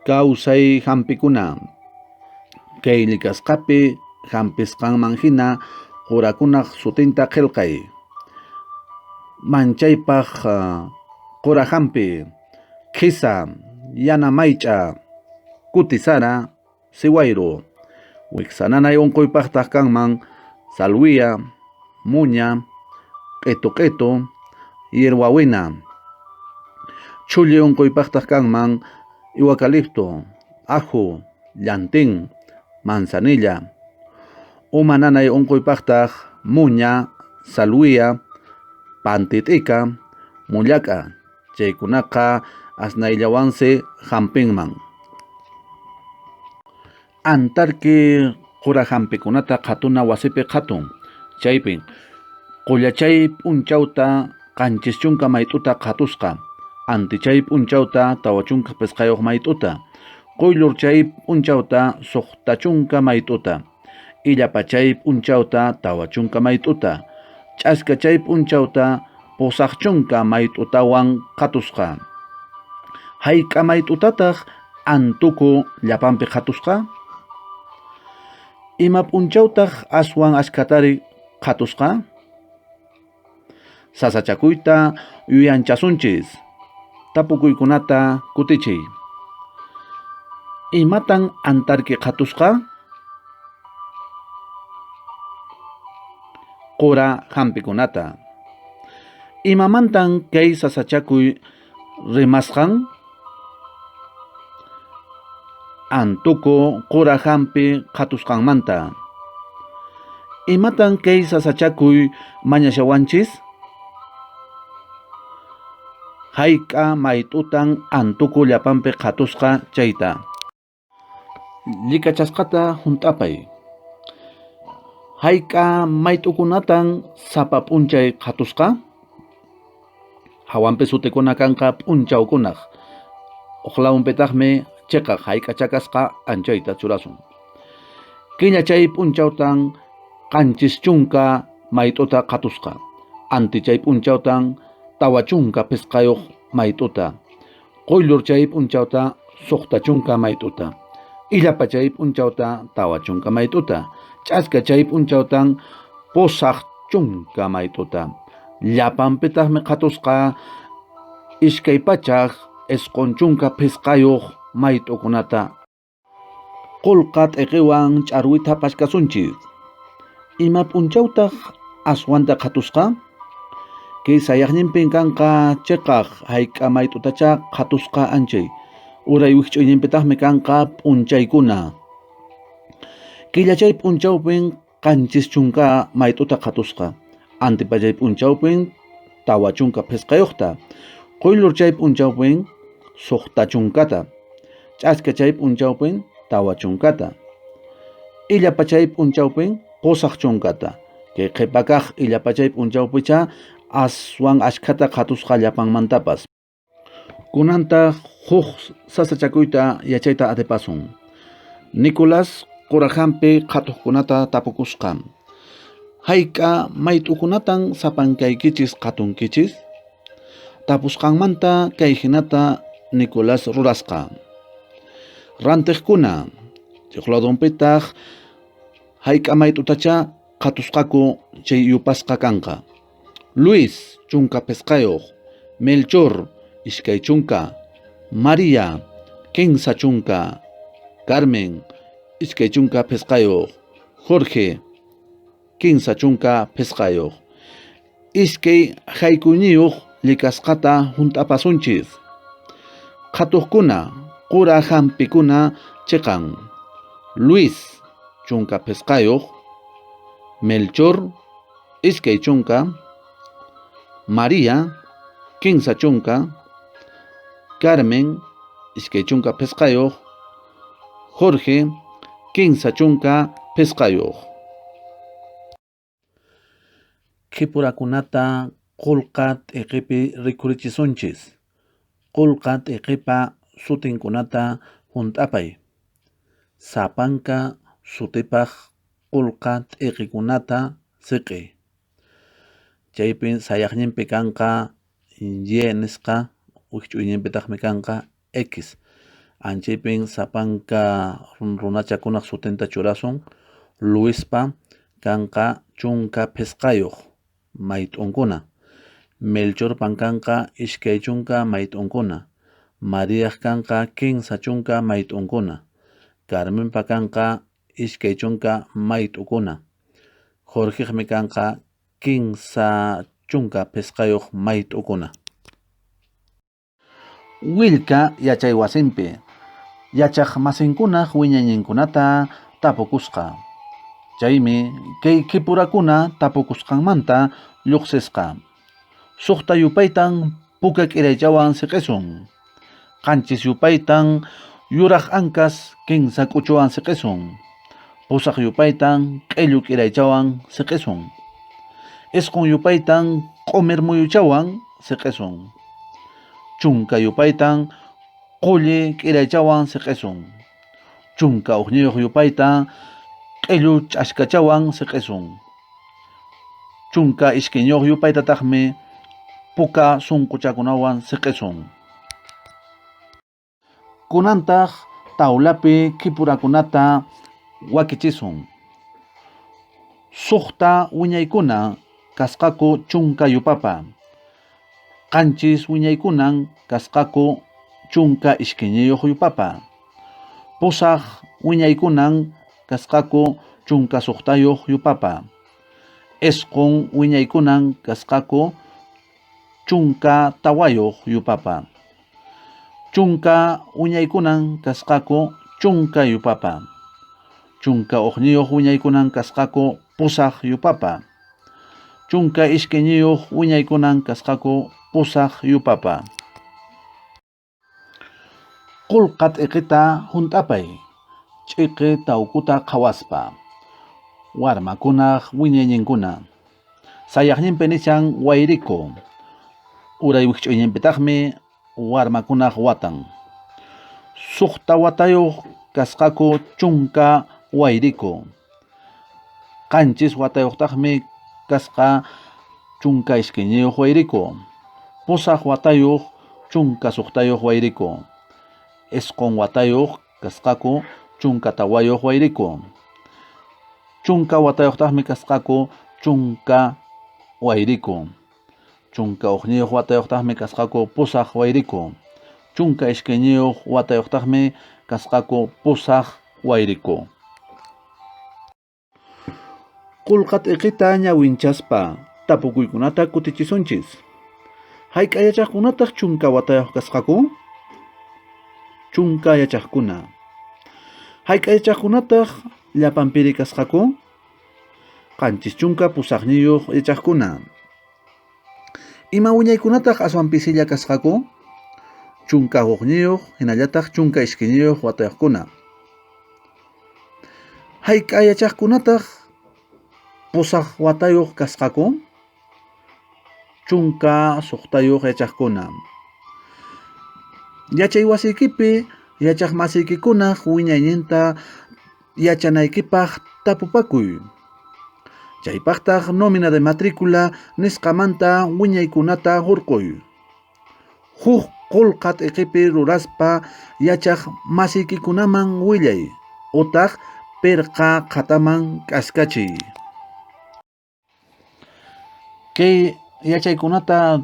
Kawsay hampikuna. Kay likasqapi hampisqanman hina qurakunaq sutinta qillqay. Manchaypaq qura hampi, qhisa, yana maych'a, kutisara, siwayru. Wiksananay unquypaqtaq kanman salwiya, muña, q'itu q'itu, yerwawina. Chhulli unquypaqtaq kanman eucalipto, ajo, llantin, manzanilla. Uma nanay unquypaqtaq muña, salwiya, pantit'ika, mullak'a. Chaykunaqa asnayllawansi hampinman. Antarki qura hampikunata qhatuna wasipi qhatun. Chaypin qullachay p'unchawta 70 mayt'uta qhatusqa, antichay p'unchawta 45 mayt'uta, quyllur chay p'unchawta 60 mayt'uta, illapachay p'unchawta 40 mayt'uta, ch'aska chay p'unchawta 80 mayt'utawan qhatusqa. Hayk'a mayt'utataq antuku llapanpi qhatusqa? Ima p'unchawtaq aswan askhatari qhatusqa? Sasachakuyta yuyanchasunchis. Tapukuykunata kutichiy. Imatan antarki qhatusqa? Qura hampikunata. Imamantan kay sasachakuy rimasqan? Antuku qura hampi qhatusqanmanta. Imatan kay sasachakuy mañashawanchis? Hayk'a mayt'utan antuku llapanpi qhatusqa chayta. Llikachasqata hunt'apay. Hayk'a mayt'ukunatan sapa p'unchay qhatusqa? Hawanpi sutikuna kanqa p'unchawkunaq. Uqlawunpitaqmi chiqaq hayk'acha kasqa anchayta churasun. Killa chay p'unchawtan 70 mayt'uta qhatusqa. Anti chay p'unchawtan 45 mayt'uta. Quyllur chay p'unchawta 60 mayt'uta. Illapa chay p'unchawta 40 mayt'uta. Ch'aska chay p'unchawtan 80 mayt'uta. Llapanpitaqmi qhatusqa 295 mayt'ukunata. Qullqa t'iqiwan ch'arwita pashkasunchis. Ima p'unchawtaq aswanta qhatusqa? Kay sayaqninpin kanqa chiqaq hayk'a mayt'utacha qhatusqa anchay. Uray wikch'uyninpitaqmi kanqa p'unchaykuna. Killachay p'unchawpin 70 mayt'uta qhatusqa. Antipachay p'unchawpin 45ta. Quyllur chay p'unchawpin 60ta. Ch'aska chay p'unchawpin 40ta. Illapachay p'unchawpin 80ta. Kay qhipakaq illapachay p'unchawpicha aswan askhata qhatusqa llapanmantapas. Kunantaq huk sasachakuyta yachayta atipasun. Nicolás qura hampi qhatuqkunata tapukusqa. Hayk'a mayt'ukunatan sapankaykichis qhatunkichis? Tapusqanmanta kay hinata Nicolás rurasqa. Rantiqkuna chiqladunpitaq hayk'a mayt'utacha qhatusqaku chay yupasqa kanqa. Luis 15, Melchor 20, María 30, Carmen 25, Jorge 35. Iskay haykuyniyuq llikasqata hunt'apasunchis. Qhatuqkuna, qura hampikuna chiqan. Luis 15, Melchor 20, María 30, Carmen 25, Jorge 35. Khipurakunata qullqa t'iqipi rikhurichisunchis. Qullqa t'iqipa sutinkunata hunt'apay. Sapanka sutipaq qullqa t'iqikunata siq'i. Chaypi sayaqninpi kanqa Y nisqa, wikch'uyninpitaqmi kanqa X. Anchaypin sapanka runachakunaq sutinta churasun. Luispa kanqa 15 mayt'unkuna. Melchorpan kanqa 20 mayt'unkuna. Mariaq kanqa 30 mayt'unkuna. Carmenpa kanqa 20 mayt'ukuna. Jorgeqmi kanqa 35 mayt'ukuna. Willka yachaywasinpi yachaq masinkunaq wiñayninkunata tapukusqa. Chaymi kay khipurakuna tapukusqanmanta lluqsisqa. 6 yupaytan puka k'iraychawan siq'isun. 7 yupaytan yuraq ankas 3 k'uchuwan siq'isun. 8 yupaytan q'illu k'iraychawan siq'isun. 9 yupaytan q'umir muyuchawan siq'isun. 10 yupaytan qulli k'iraychawan siq'isun. 11 yupaytan q'illu ch'askachawan siq'isun. 12 yupaytataqmi puka sunquchakunawan siq'isun. Kunantaq tawlapi khipurakunata wakichisun. 6 wiñaykuna kasqaku 10 yupapa. 7 wiñaykunan kasqaku 12 yupapa. 8 wiñaykunan kasqaku 16 yupapa. 9 wiñaykunan kasqaku 14 yupapa. 10 wiñaykunan kasqaku 10 yupapa. 11 wiñaykunan kasqaku 8 yupapa. 12 wiñaykunan kasqaku 8 yupapa. Qulqa t'iqita hunt'apay, ch'iqi tawkuta qhawaspa. Warmakunaq wiñayninkuna. Sayaqninpi nishan wayriku. Uray wikch'uyninpitaqmi warmakunaq watan. 6 watayuq kasqaku 10 wayriku. 7 watayuqtaqmi kasqa 12 wayriku. 8 watayuq 16 wayriku. 9 watayuq kasqaku 14 wayriku. 10 watayuqtaqmi kasqaku 10 wayriku. 11 watayuqtaqmi kasqaku 8 wayriku. 12 watayuqtaqmi kasqaku 8 wayriku. Qulqa t'iqita ñawinchaspa tapukuykunata kutichisunchis. Hayk'a yachaqkunataq 10 watayuq kasqaku? 10 yachaqkuna. Hayk'a yachaqkunataq llapanpiri kasqaku? 78 yachaqkuna. Ima wiñaykunataq aswan pisilla kasqaku? 11 hinallataq 12 watayuqkuna. Hayk'a yachaqkunataq 8 watayuq kasqaku? 16 yachaqkuna. Yachay wasiykipi yachaq masiykikunaq wiñayninta yachanaykipaq tapupakuy. Chaypaqtaq nómina de matrícula nisqamanta wiñaykunata hurquy. Huk qulqa t'iqipi ruraspa yachaq masiykikunaman willay utaq pirqa qhataman k'askachiy. Kay yachaykunata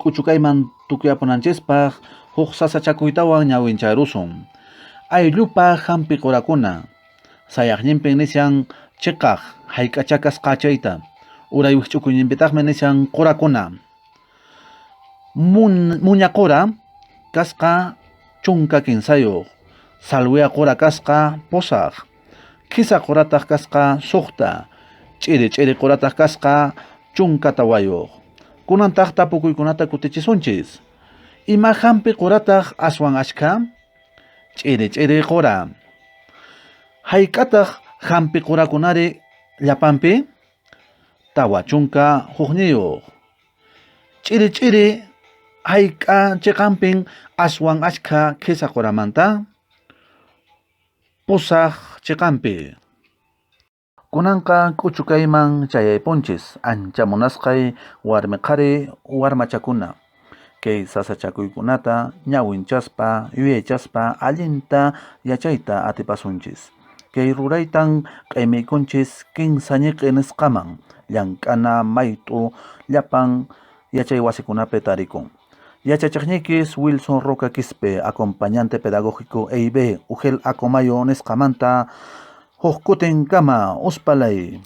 k'uchukayman tukuyapunanchispaq huk sasachakuytawan ñawincharusun. Ayllupaq hampi qurakuna. Sayaqninpin nishan chiqaq hayk'acha kasqa chayta. Uray wikch'ukuyninpitaqmi nishan qurakuna. Muña qura kasqa 13, salwiya qura kasqa 8, kisa qurataq kasqa 6, ch'iri ch'iri qurataq kasqa 14. Kunantaq tapukuykunata kutichisunchis. Ima hampi qurataq aswan achkha? Ch'iri ch'iri qura. Hayk'ataq hampi qurakunari llapanpi? 41. Ch'iri ch'iri hayk'a chiqanpin aswan achkha kisa quramanta? 8 chiqanpi. Kunanqa k'uchukayman chayaypunchis ancha munasqay warmi qhari warmachakuna. Kay sasachakuykunata ñawinchaspa, yuyaychaspa allinta yachayta atipasunchis. Kay ruraytan q'imiykunchis kinsa ñiqi nisqaman, llank'ana mayt'u llapan yachay wasikunapi tarikun. Yachachiqniykis Wilson Roca Quispe, acompañante pedagógico EIB, UGEL Acomayo nisqamanta, huk kutinkama, uspalay.